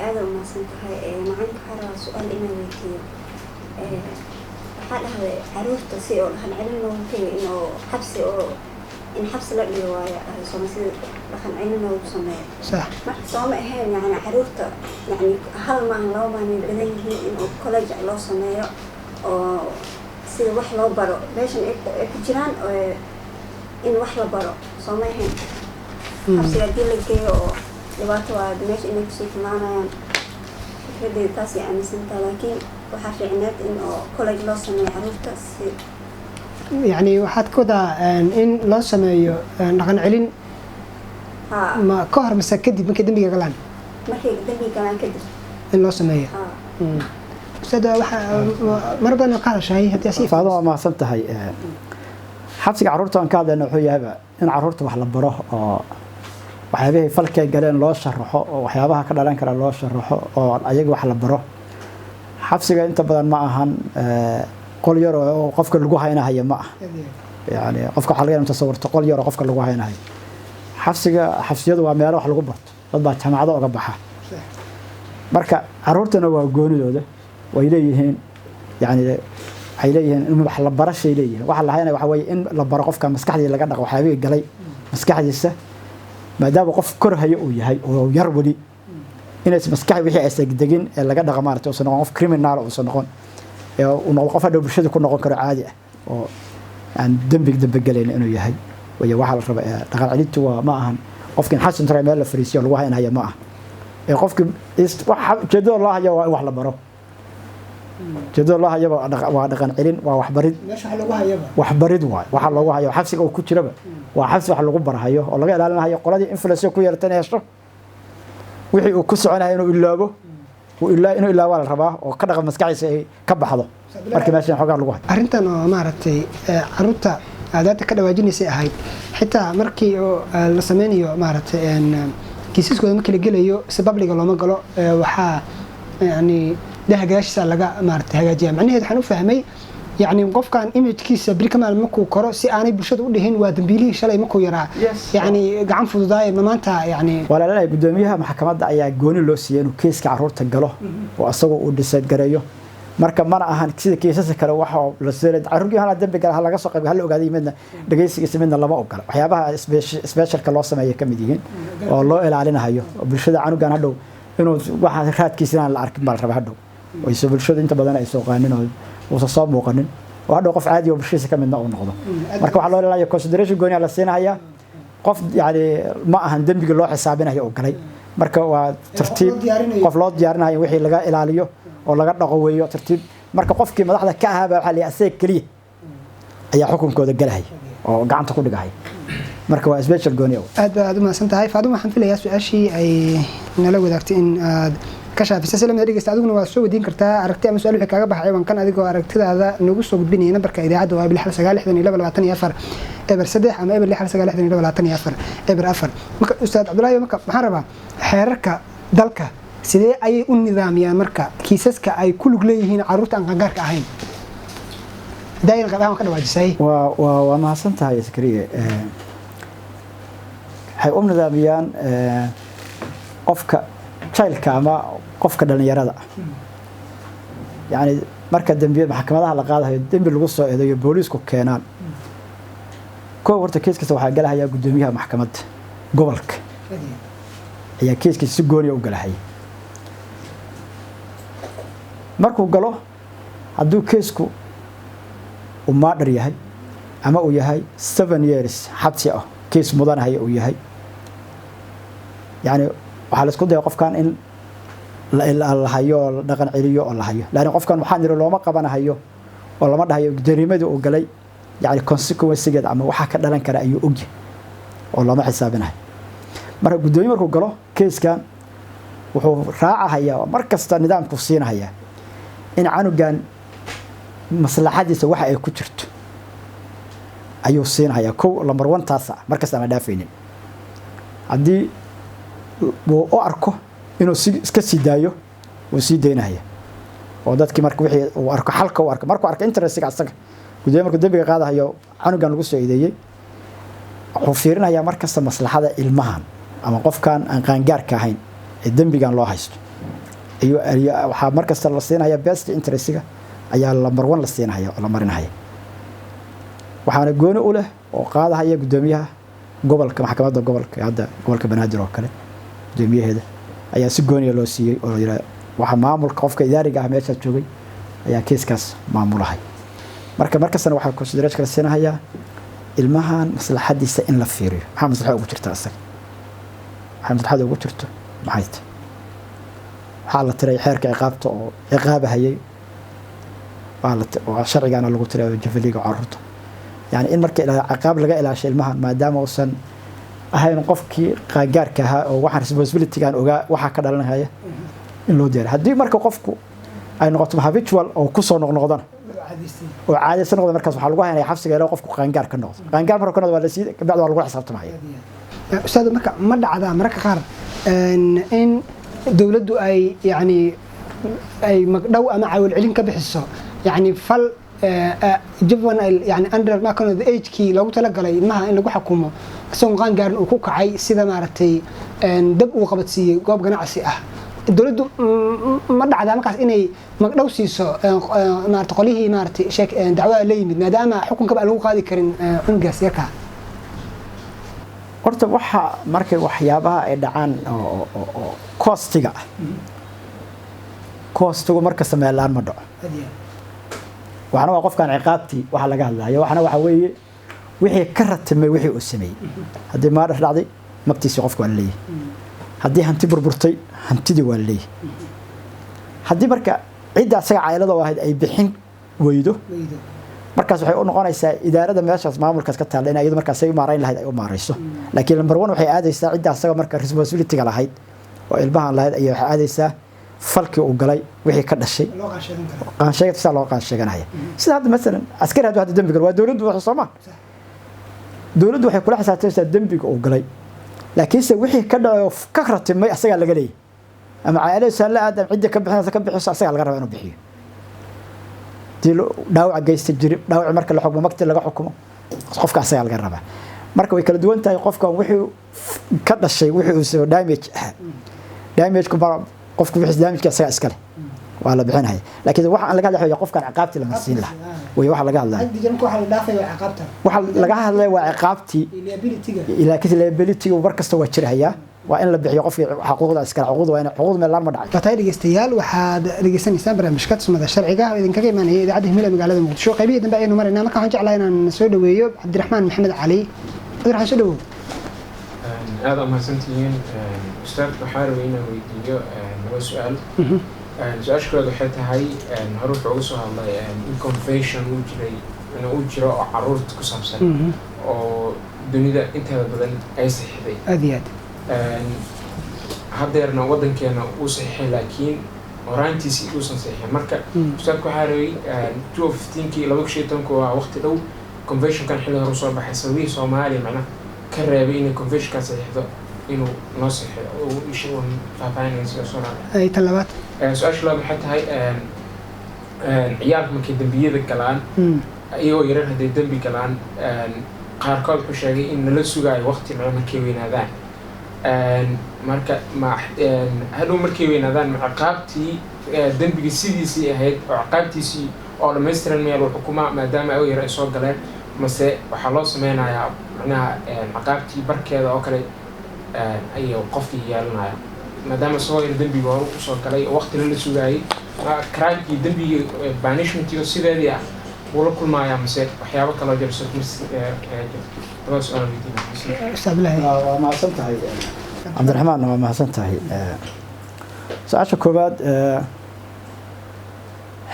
aada u mahadsan tahay macalinka. Waxaa rabaa su-aal inaan weydiiyo. Waxaa dhahday caruurta si oo dhaqan celin loogu tago in oo xabsi oo in xabsi la dhigo waayo dhahay sooma, sida dhaqan celin loogu sameeyo? Sax. Marka sooma ahayn, yani caruurta, yani hal maahan, laba maahan, way badan yihiin, in oo college loo sameeyo oo sida wax loo baro meeshan ay ku jiraan oo in wax la baro, sooma ahayn? Xabsiga haddii la geeyo oo dhibaato waa meesha inay kusii xumaanayaan. Fikradeyda taasay aaminsantaha, laakiin waxaa fiicneed in oo college loo sameeyo caruurta si Yacni waxaad ka wadaa in loo sameeyo dhaqan celin? Haa. Ma ka hor mise kadib markay dembiga galaan? Markay dembiga galaan kadib. In loo sameeyo. Haa. Ustaad, waxa mar badan ka hadashay haddii asi Faado, waa mahadsan tahay. Xabsiga carruurta aan ka hadlayna wuxuu yahayba in carruurta wax la baro oo waxyaabihii falkay galeen loo sharaxo oo waxyaabaha ka dhalan kara loo sharaxo oo ayaga wax la baro. Xabsiga inta badan ma ahan qol yar oo qofka lagu haynahayo ma aha. Yani qofka waxaa laga yaabaa tasawurto qol yar oo qofka lagu haynahayo. Xabsiga, xabsiyadu waa meelo wax lagu barto, dad baa jaamacado uga baxa. Marka carruurtana waa goonidooda, way leeyihiin, yani waxay leeyihiin in wax la barashay leeyihiin. Waxa la haynaya waxa weeye in la baro qofka, maskaxdii laga dhaqo waxyaabihii galay maskaxdiisa, maadaama qof korhayo uu yahay oo yar weli, inaysan maskaxda wixii aysan degin ee laga dhaqo, maaragtay, uusan noqon qof criminal, uusan noqon ee uu noqdo qof hadhow bulshada ku noqon karo caadi ah oo aan dembi dambe galayn inuu yahay. Way waxaa la rabaa dhaqan celintu waa ma ahan qofka in xasan tara meel la fariisiyo lagu haynaya ma aha. Ee qofka waxa ujeedada loo hayo waa in wax la baro. Ujeedada loo hayo waa dhaqan celin, waa waxbarid. Meesha wax lagu hayaba. Waxbarid waay waxa loogu hayo. Xabsiga uu ku jiraba waa xabsi wax lagu barhayo oo laga ilaalinayo qoladii influence ku yeelatay inay hesho wixii uu ku soconayo inuu iloobo, uu ilaa inuu ilaawaa la rabaa oo ka dhaqan maskaxdiisa ay ka baxdo markii meeshan xoogaa lagu hayo. Arrintan oo maaragtay caruurta aadaadta ka dhawaajinaysay ahayd, xitaa markii oo la sameynayo maaragtay kiisaskooda markii la gelayo si public-ga looma galo. Waxaa yani daha gadaashiisa laga maaragtay hagaajiya. Macnaheed waxaan u fahmay, yacni qofkan imagekiisa beri ka maalin markuu koro si aanay bulshada u dhihin waa dambiilihii shalay markuu yaraa, yacni gacan fududaaye ma maanta, yacni. Waa laleeyahay guddoomiyaha maxkamadda ayaa gooni loo siiyey inuu kiiska carruurta galo oo asagoo uu decide gareeyo. Marka mana ahan sida kiisaska kale waxa la soo carruurkii hala dembi gala ha laga soo qayb hala ogaaday, midna dhageysigiisa midna lama ogola. Waxyaabaha specialka loo sameeyo ka mid yihiin oo loo ilaalinayo oo bulshada canugan hadhow inuu waxa raadkiisa inaan la arkin baa la rabaa hadhow, oo iso bulshada inta badan ay soo qaanin oo uusan soo muuqanin oo hadhow qof caadi oo bulshadiisa ka midna uu noqdo. Marka waxaa loo ilaalinaya consideration gooni la siinayaa qof, yani ma ahan dembiga loo xisaabinayo oo galay. Marka waa tartiib qof loo diyaarinayo wixii laga ilaaliyo oo laga dhaqo weeyo tartiib. Marka qofkii madaxda ka ahaaba waxaa la asaga keliya. Ayaa xukunkooda galahaya oo gacanta ku dhigahaya. Marka waa special gooni ah. Aad baa aad u mahadsan tahay, Faaduma. Waxaan filayaa su-aashii ay nala wadaagtay in aad ka shaafisay. Sila mid dhegeysta, adiguna waa soo weydiin kartaa aragti ama su-aal wixii kaaga baxay ciwaankan, adigoo aragtidaada nagu soo gudbinaya nambarka idaacadda waa 069622403 ama 069622404. Marka Ustaad Cabdullaahi, marka waxaan rabaa xeerarka dalka sidee ayay u nidaamiyaan marka kiisaska ay ku lug leeyihiin carruurta aan qaangaarka ahayn? Daayir qadaan ka dhawaajisay. Waa mahadsan tahay, Zakariye. Waxay u nidaamiyaan qofka childka ama qofka dhalinyarada ah, yani marka dembiya maxkamadaha la qaadayo, dembi lagu soo eedeeyo, booliisku keenaan, kow horta kees kasta waxaa galahayaa guddoomiyaha maxkamadda gobolka ayaa keeskiisa si gooniya u galahaya. Markuu galo, hadduu keesku uu murder yahay ama uu yahay 7 years xabsi ah kees mudanahaya uu yahay, yani waxaa la isku daya qofkan in la hayo oo la dhaqan celiyo oo la hayo. Laakiin qofkan waxaan yidhi looma qabanahayo oo lama dhahayo jariimadii uu galay, yani consequencegeed ama waxa ka dhalan kara ayuu ogyahay oo looma xisaabinayo. Marka guddoomiye markuu galo keeskan, wuxuu raacahayaa oo mar kasta nidaamku siinahayaa in canugan maslaxadiisa waxa ay ku jirto ayuu siinahayaa. Kow, number one taasa markasta aan la dhaafaynin. Haddii uu u arko inuu si iska sii daayo, wuu sii daynahaya oo dadkii marka wixii uu arko xalka uu arko, markuu arko interestiga asaga gudoomiye markuu dembiga qaadahayo canugan lagu soo eedeeyey, wuxuu fiirinayaa mar kasta maslaxada ilmahan ama qofkan aan qaangaarka ahayn ee dembigan loo haysto. Ayuu waxaa mar kasta la siinaya best interestiga ayaa number one la siinahaya oo la marinahaya. Waxaana gooni u leh oo qaadahaya guddoomiyaha gobolka, maxkamadda gobolka. Hadda gobolka Banaadir oo kale guddoomiyaheeda ayaa si gooniya loo siiyey oo la yidhaha waxa maamulka qofka idaariga ah meeshaas joogay ayaa keeskaas maamulahay. Marka markastana waxaa consideration la siinahayaa ilmahan maslaxadiisa in la fiiriyo. Maxaa maslaxada ugu jirta asaga? Waxay maslaxada ugu jirto maxay tahay? Waxaa la tiray xeerka ciqaabta oo ciqaabahayay, waa sharcigaana lagu tiray oo juvenile-ga carruurta, yani in marka ciqaab laga ilaasho ilmahan maadaama uusan ahayn qofkii qaangaarka ahaa oo waxaan responsibilitygan ogaa waxaa ka dhalanaya in loo diyaariyo. Haddii marka qofku ay noqoto habitual oo kusoo noqnoqdana oo caadaysan noqda, markaas waxaa lagu haynaya xabsiga ilaa qofku qaangaar ka noqdo. Qaangaar markuu ka noqdo waa la sii, kabacdi waa lagula xisaabtamaya. Ustaad, marka ma dhacdaa mararka qaar in dowladdu ay yani ay magdhow ama caawil celin ka bixiso, yani fal juvenile, yani under markan the age-kii loogu talagalay ilmaha in lagu xukumo isagoon qaan gaarin uu ku kacay, sida maaragtay dab uu qabadsiiyey goob ganacsi ah? Dowladdu ma dhacdaa markaas inay magdhow siiso maarata qolyihii maaragtay sheek dacwada la yimid, maadaama xukunkaba aan lagu qaadi karin cunugaas yarkaa? Horta waxa markay waxyaabaha ay dhacaan oo costiga ah, costigu markasta meelaan ma dhaco. Waxna waa qofkan ciqaabtii waxa laga hadlayo, waxna waxa weeye wixii ka ratimay wixii uu sameeyey. Haddii murder dhacday, magtiisii qofka waa la leeyahay. Haddii hanti burburtay, hantidii waa la leeyahay. Haddii marka cidda asaga caylada u ahayd ay bixin weydo, markaas waxay u noqonaysaa idaarada meeshaas maamulkaas ka taalla in iyadu markaas ay u maarayn lahayd ay u maarayso. Laakiin number one waxay aadaysaa cidda asaga marka responsibilityga lahayd oo ilmahan lahayd ayay waxay aadaysaa falkii uu galay wixii ka dhashay qaansheegta sidaa loo qaansheeganaya. Sida hadda masalan askari hadduu hadda dembi galo, waa dowladdu waxa soo ma dowladdu waxay kula xisaabtamaysaa dembiga uu galay, laakiinse wixii ka dhacay oo ka ratimay asagaa laga leeyahay, ama caa'iladiisa la aadam cidda ka bixinaysa ka bixiso, asagaa laga rabaa inuu bixiyo. Hadii dhaawac geysta jiri dhaawac marka la xukmo, magti laga xukumo, qofka asagaa laga rabaa. Marka way kala duwan tahay. Qofkan wixii ka dhashay, wixii uu soo damage ah, damage-ku qofku wixii damage asagaa iskale waa la bixinaya. Laakiin waxa aan laga hadlayo qofkan ciqaabtii lama siin laha way waxa laga hadlaya. Waxa laga hadlaya waa ciqaabtii, laakiin liability mar kasta waa jirhayaa, waa in la bixiyo qofkii xuquuqda iskale. Xuquuqda waa in xuquuqda meel laan ma dhacay. Waa tahay dhegeystayaal, waxaad dhegeysanaysaan barnaamijka Tusmada Sharciga oo idinkaga imaanaya idaacadda Himila magaalada Muqdisho. Qaybihii dambe ayaynu maraynaa. Marka waxaan jeclahay inaan soo dhaweeyo Cabdiraxmaan Maxamed Cali. Cabdiraxmaan, soo dhawow. Aada umahadsantihiin. Ustaadka waxaa rabay inaan weydiiyo laba su-aal. Su-aasha koowaad waxay tahay, hore wuxuu uga soo hadlay in convention uu jiray uu jiro oo caruurta ku saabsan oo dunida inteeda badan ay saxiixday. Aad iyo aad. Haddeerna waddankeena uu saxiixay, laakiin horaantiisii uusan saxiixin. Marka ustaadku waxaa rabay, 2015-kii, 2015-ku waa waqti dhow, conventionkan xilli hore usoo baxay, sababihii Soomaaliya macnaha ka reebay inay conventionkan saxiixdo inuu noo saxiixo oo isha uun faahfaahinaysa soo raacay. Ay, tan labaad? Su-aasha labaad waxay tahay, ciyaalka markay dembiyada galaan, iyagoo yarar hadday dembi galaan, qaarkood wuxuu sheegay in lala sugaayo waqti macnaha markay weynaadaan. Marka ma hadhow markay weynaadaan, ma ciqaabtii dembiga sidiisii ahayd oo ciqaabtiisii oo dhammaystiran miyaa lagu xukumaa maadaama ayagoo yar ay soo galeen, mase waxaa loo sameynayaa macnaha ciqaabtii barkeeda oo kale ayuu qofkii yeelanaya, maadaama isagoo yar dembiga hore usoo galay oo waqti lala sugaayay? Crimekii, dembigii, punishmentiga sideedii ah wuu la kulmayaa, mase waxyaabo kaloo jiro? Labada su-aal weydiinaya. Ustaad Abdullaahi. Waa mahadsan tahay, Cabdiraxmaan, waa mahadsan tahay. Su-aasha koowaad,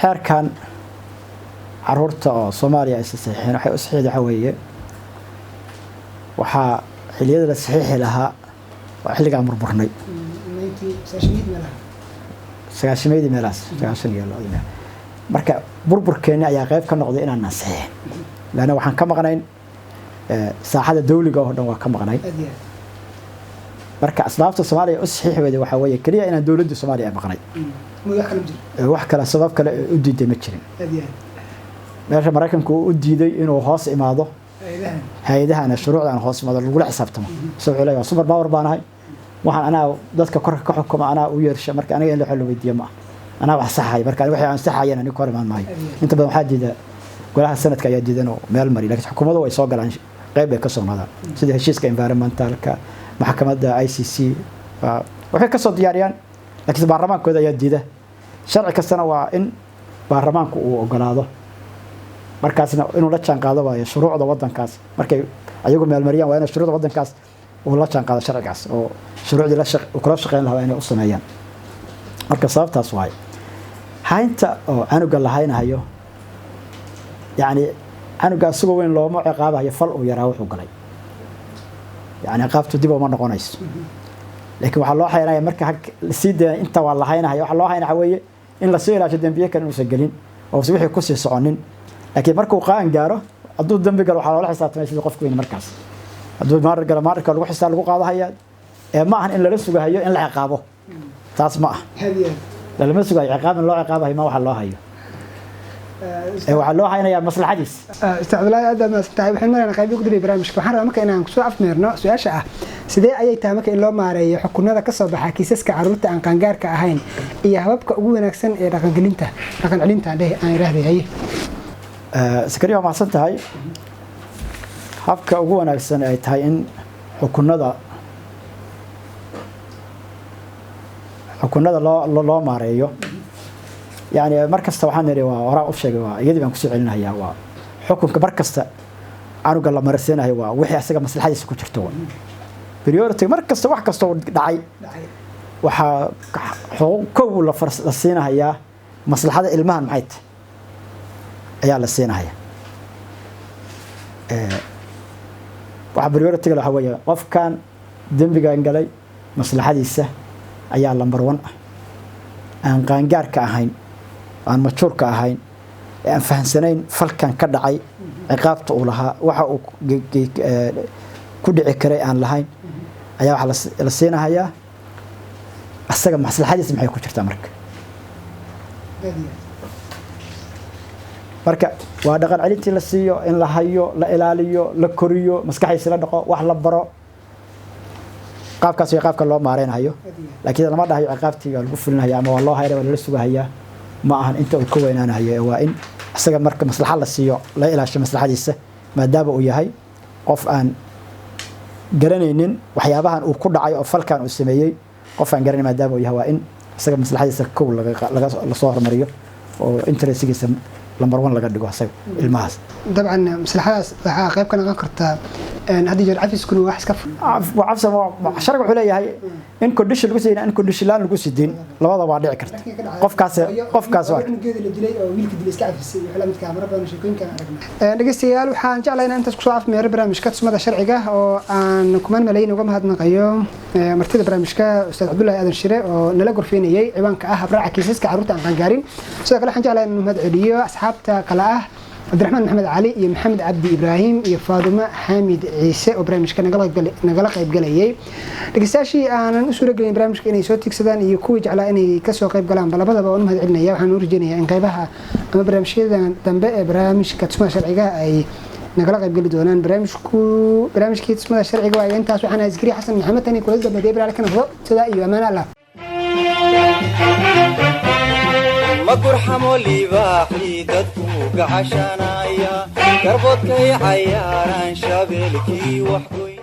xeerkan caruurta oo Soomaaliya ay saxiixeen, waxay u saxiixda waxaa weeye, waxaa xilliyada la saxiixi lahaa waa xilligaan burburnay, 90-meeyadii meelahaas, 92-dii meel. Marka burburkeenni ayaa qayb ka noqday inaan saxiixin, laanna waxaan ka maqnayn saaxada dawliga oo dhan, waa ka maqnayn. Aad iyo aad. Marka asbaabta Soomaaliya u saxiixi weyday waxaa weeye keliya inaan dowladda Soomaaliya ay maqnay. Wax kale ma jiro. Wax kale, sabab kale u diiday ma jirin. Aad iyo aad. Meesha Maraykanku uu u diiday inuu hoos imaado hay'adahan, hay-adahan shuruucda aan hoos imaado lagula xisaabtamo, isagoo wuxuu leeyahay super power baan ahay, waxaan anaa dadka korka ka xukuma, anaa u yeersha, marka aniga in la weydiiyo ma ah, anaa wax saxaya, marka wixii aan saxayan aniga ka hor imaan maayo. Inta badan waxaa diida golaha sanadka ayaa diidan oo meel mari, laakiin xukuumadu way soo galaan, qayb bay ka soo noqdaan, sida heshiiska environmentalka, maxkamadda ICC waxay ka soo diyaariyaan, laakiin baarlamaankooda ayaa diida. Sharci kastana waa in baarlamaanku uu ogolaado, markaasna inuu la jaan qaado waayo shuruucda wadankaas. Markay ayagu meelmariyaan, waa inay shuruucda wadankaas uu la jaan qaado sharcigaas, oo shuruucdii la kula shaqeyn lahaa waa inay u sameeyaan. Marka sababtaas waaye haynta oo canuga la haynahayo. Yacni canuga isagoo weyn looma ciqaabayo fal uu yaraa wuxuu galay, yani ciqaabtu dib uma noqonayso, laakiin waxaa loo haynaya marka lasii daaya inta waa la haynahaya. Waxaa loo haynaya waxaa weeye in lasoo ilaasho dembiye kale inuusan gelin oo se wixii kusii soconin. Laakiin markuu qaan gaaro, hadduu dembi galo, waxaa loola xisaabtamaya sidii qofku weyn. Markaas hadduu murder galo, murderka lagu xisaab lagu qaadahaya. Ee ma ahan in lala sugahayo in la ciqaabo, taas ma ah. Aad iyo aad. Lalama sugayo ciqaab in loo ciqaabayo, ma waxa loo hayo ee waxaa loo haynayaa maslaxadiis. Ustaad Cabdullaahi, aad baad mahadsan tahay. Waxaan maraynaa qaybii ugu dambeeyay barnaamijka. Waxaan rabaa marka inaan kusoo afmeerno su-aasha ah: sidee ayay tahay marka in loo maareeyo xukunada ka soo baxa kiisaska caruurta aan qaangaarka ahayn iyo hababka ugu wanaagsan ee dhaqangelinta, dhaqan celinta aan dhehe, aan idhaahday? Haye. Sakariya, waa mahadsan tahay. Habka ugu wanaagsan ay tahay in xukunada loo maareeyo, yani mar kasta waxaan nidhi, waa horaa u sheegay, waa iyadii baan kusoo celinayaa, waa xukunka mar kasta canuga la marsiinayo waa wixii asaga maslaxadiisa ku jirto. Waa priority mar kasta. Wax kasta oo dhacay waxaa xuquuq kow la siinahayaa maslaxada ilmahan maxay tahay ayaa la siinahaya. Waxa priority-ga waxa weeye qofkan dembigan galay maslaxadiisa ayaa number one ah. Aan qaangaarka ahayn, aan mature-ka ahayn, ee aan fahansanayn falkan ka dhacay ciqaabta uu lahaa, waxa uu ku dhici karay aan lahayn, ayaa waxaa la siinahayaa asaga maslaxadiisa maxay ku jirtaa. Marka Aad iyo aad. Marka waa dhaqan celintii la siiyo, in la hayo, la ilaaliyo, la koriyo, maskaxdiisa la dhaqo, wax la baro. Qaabkaas iyo qaabka loo maareynayo. Aad iyo aad. Laakiin lama dhahayo ciqaabtii waa lagu fulinaya ama waa loo haynaya, waa lala sugahayaa. Ma ahan inta uu ka weynaanayo, ee waa in isaga marka maslaxa la siiyo, la ilaasho maslaxadiisa, maadaama uu yahay qof aan garanaynin waxyaabahan uu ku dhacay oo falkan uu sameeyey. Qof aan garanayn maadaama uu yahay, waa in isaga maslaxadiisa kow laga lasoo hormariyo oo interestigiisa number one laga dhigo isaga ilmahaas. Dabcan maslaxadaas waxaa qayb ka noqon kartaa Hadda jeer cafiskuna wax iska Waa cafsa, sharciga wuxuu leeyahay in condition lagu siiyay, in condition laan lagu sidin, labada waa dhici karta. Qofkaas waa cunugeeda la dilay oo wiilka dilay iska cafisay iyo wixii la midka ah, marar badan sheekooyinkan aragnay. Dhegeystayaal, waxaan jeclahay inaan intaas kusoo afmeero barnaamijka Tusmada Sharciga oo aan kumaan malayn uga mahadnaqayo martida barnaamijka, Ustaad Cabdullaahi Aadan Shire oo nala gorfeynayay ciwaanka ah habraaca kiisaska carruurta aan qaangaarin. Sidoo kale waxaan jeclahay inaan mahad celiyo asxaabta kale ah Cabdiraxmaan Maxamed Cali iyo Maxamed Cabdi Ibraahim iyo Faadumo Xaamid Ciise oo barnaamijka nagala qaybgalayay. Dhegeystayaashii aanan u suuragelin barnaamijka inay soo tigsadaan iyo kuwii jeclaa inay kasoo qayb galaanba, labadaba waan u mahad celinaya. Waxaan u rajeynayaa in qaybaha ama barnaamijyada dambe ee barnaamijka Tusmada Sharciga ay nagala qaybgeli doonaan. Barnaamijku, barnaamijkii Tusmada Sharciga waa intaas. Waxaan askari Xasan Maxamed tani kula dambeeyay baraal ka noqdo. Sidaa iyo amaan Allah. Ma gurxamo libaaxii dadku gacashanaya, garboodkay cayaaraan shabeelkii wax goy.